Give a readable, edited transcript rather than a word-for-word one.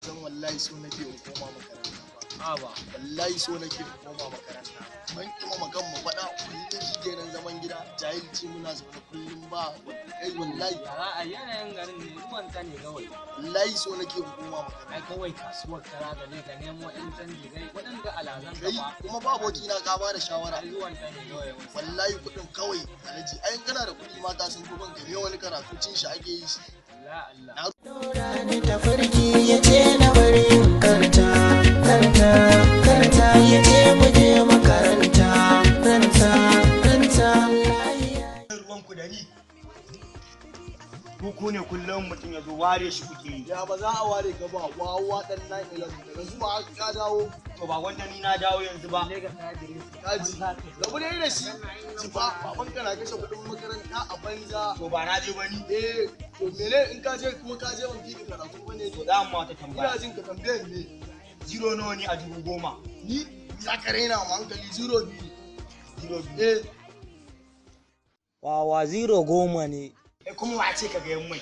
San wallahi so nake in koma makaranta ba. A ba. Wallahi so nake in koma makaranta. Mun kima magan mu faɗa kullum shi kenan, zaman gida jahilci, muna zaune kullum ba kai wallahi. Ya za a yanayin garin ne, zuwan ta ne kawai. Wallahi so nake in koma makaranta. Ai kawai kasuwar kara da ne ka nemo yan canji kai kuɗin ga alazan ka Kai ba. kuma ba aboki na ka bada shawara. Ai zuwan ta ne kawai. Wallahi kuɗin kawai alhaji, ai in kana da kuɗi mata sun fi bin ka. Me wani karatu, cin shi ake yi shi. Allah Allah. Ni tafarki ya ce na bari karta karta karta, ya ce mu je makaranta ranta ranta. Ruwan ku da ni, ku ne kullum mutum ya zo ware shi kuke yi. Ya ba za a ware ka ba, wawa dan 9/11, daga zuwa ka dawo. To ba wanda ni na dawo yanzu ba. Lagos ta dire. Kaji rabu dai da shi, ji fa baban ka na kashe kuɗin makaranta a banza. To ba na je ba ni. Eh, to mene in ka je kuma ka je ban fi ka karatu ba ne? To za mu wata Ina tambaya. jin ka, tambayan ne. Zero nawa ne a 10,000? Ni za ka raina ma hankali, zero biyu ne. Zero biyu. Eh. Wawa, zero 10 ne. Eh, kuma wace ka ga yan mai?